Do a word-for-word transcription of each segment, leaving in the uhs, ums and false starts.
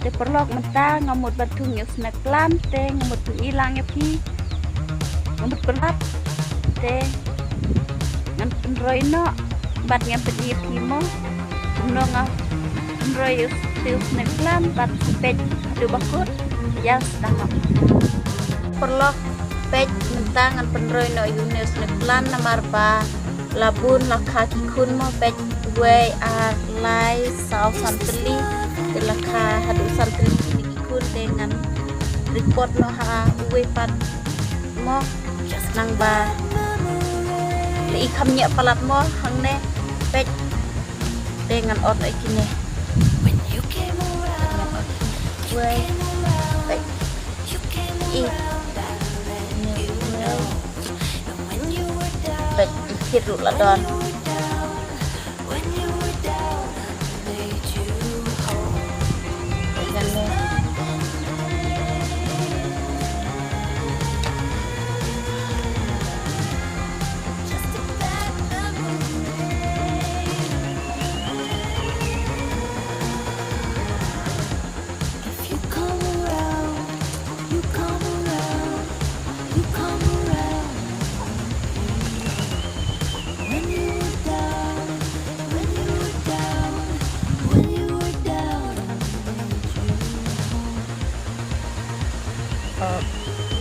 Te paralok mynta nga mut ban thung ïa u snake plant te nga mut pyni lang ïa phi. Nga mut pynlap te ngan pynroi noh bad ngan pyni ïa phi mo. Kumno nga pynroi ïa u snake plant bad peit haduh ba kut. Ïa sdang. Paralok peit mynta ngan pynroi noh ïa une u snake plant namar ba la bun la kha ki khun mo peit wei ar lai saw san tylli te la kha haduh san tylli ki khun te ngan report noh ha uwei pat mo nang ba la i kham ñiah palat mo hangne peit te ngan ot ïa kine. Wei peit i peit i khit ruh la don.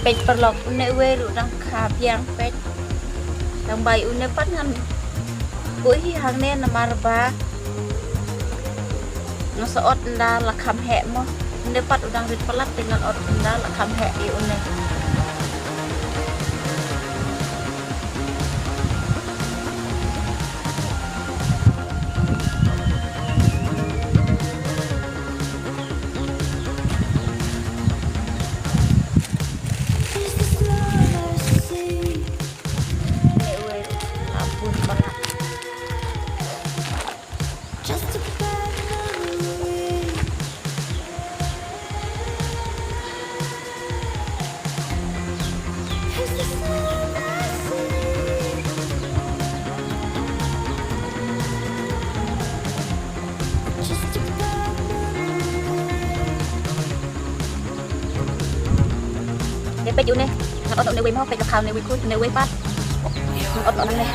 Peit paralok une uwei ruh dang kha biang peit. Dang bai une pat ngan buh hi hangne namar ba nga sa ot ynda la kham heh mo. Une pat u dang rit palat te ngan ot ynda la kham heh ïa une. Te peit une, ngan ot une wei mo, peit la kha une wei khun, une wei pat. Ngan ot noh nangne.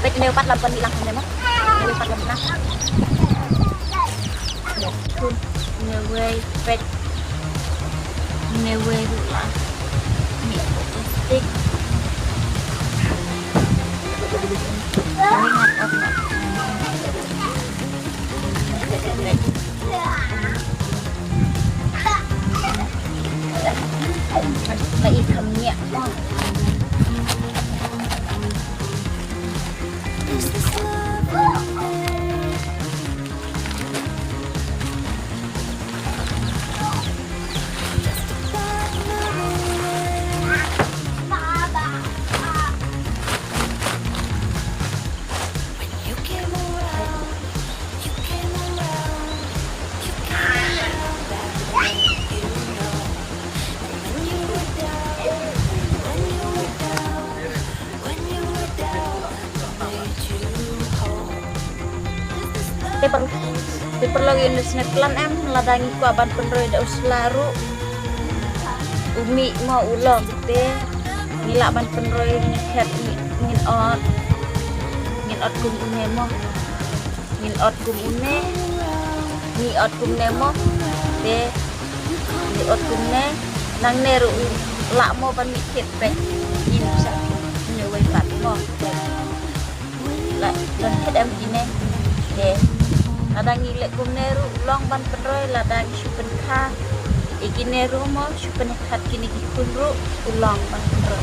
Peit une pat lam kan bilang une mo. Une pat lam bilang. Une wei peit. Une wei ruh la. Ni plastik. Ini ngat ot. Te par, te paralok ïa une u snake plant em, lada ngi kwah ban pynroi da u sla ruh. U mih mo u long te. Ngi lah ban pynroi ngi khet ngi, ngin ot. Ngin ot kum une mo. Ngin ot kum une. Ngi ot kumne mo. Te ngi ot kumne. Nangne ruh lah mo ban mih khet peit. Ngin sa. Une wei pat mo. Lah don khet em kine. Te lada ngi leh kumne ruh long ban pynroi lada ngi shu pynkha. Ïa kine ruh mo shu pynkha kine ki khun ruh u long ban pynroi.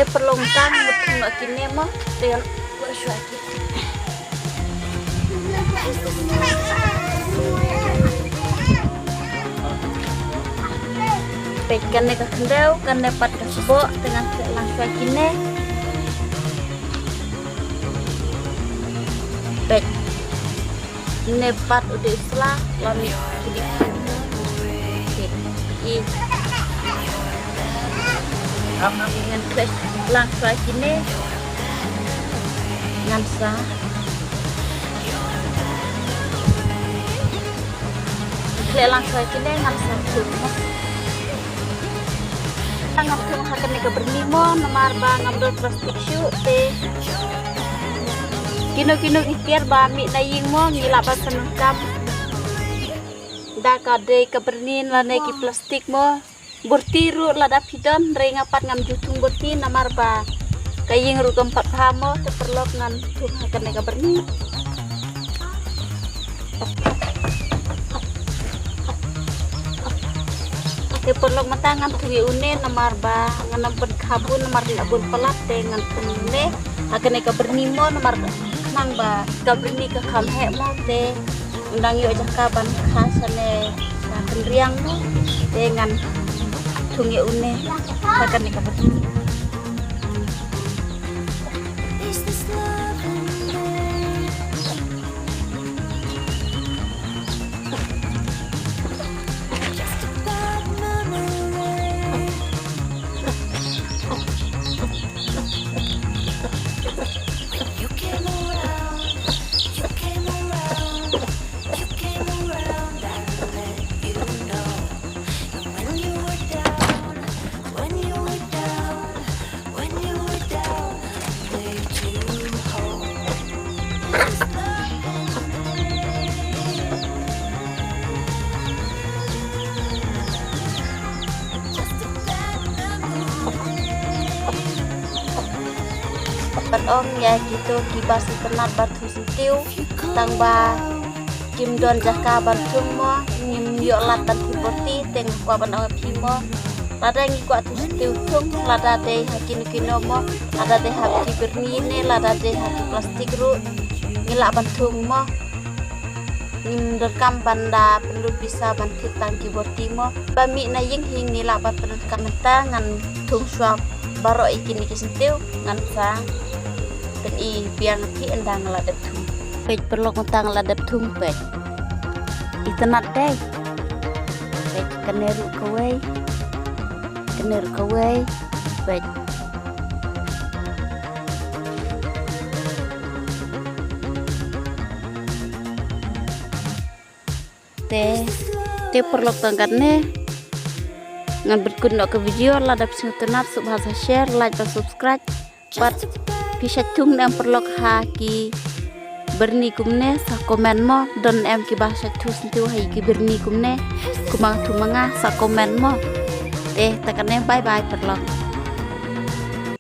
Te paralok, tang mut thung noh kine mo, te ngan buh shuwa ki. Peit, kane ka khyndew, kane pat ka sboh, te ngan khleh lang shuwa kine. Peit. Ne pat u dei u sla, la mih u dei u sla. Peit. I. Ngan khleh lang shuwa kine. Ngan sa. Khleh lang shuwa kine, ngan sa thung. Ngan thung ha kane ka byrni mo, namar ba ngam don plastik shuh te. Kino kino ki tiar ba mih na ïing mo, ngi lah ban pyndonkam da ka dei ka byrni lane ki plastik mo. Borti ruh lada phi don, hynrei nga pat ngam ju thung borti namar ba ka ïing ruh kam pat bha mo, te paralok, ngan thung ha kane ka byrni. Te paralok, mynta ngan thung ïa une namar ba ngan ym pynkha bun namar la bun palat, te ngan thung ïa une ha kane ka byrni mo, namar khnang ba ka byrni ka kham heh mo, te u dang ïoh jaka ban kha shane sha kynriang mo, te ngan thung ïa une ha kane ka byrni. Ban ong ïa kito kiba sngewtynnat ban thu syntiew, tang ba kim don jaka ban thung mo, ngim ïoh lad ban thung borti, te nga kwah ban ong ïa phi mo, lada ngi kwah thu syntiew thung, lada dei ha kino kino mo, lada dei ha ki byrni ne lada dei ha ki plastik ruh, ngi lah ban thung mo. Ngim donkam ban da pynlut pisa ban thied tang ki borti mo. Ba mih na ïing hi ngi lah ban pyndonkam. Mynta ngan thung shuwa baroh ïa kine ki syntiew, ngan sa pyni biang phi ynda nga la dep thung. Peit paralok, mynta nga la dep thung, peit. Itynnat dei. Peit, kane ruh kawei. Kane ruh kawei. Peit. Te, te paralok, tang katne ngan pynkut noh ka video. Lada phi sngewtynnat, sngewbha sa share, like bad subscribe. Bad phi shait thung ne em paralok ha ki byrni kumne, sa comment mo. Don ne em kiba shait thu syntiew ha ki byrni kumne kumba nga thu ma nga, sa comment mo. Te tang katne, bye bye paralok.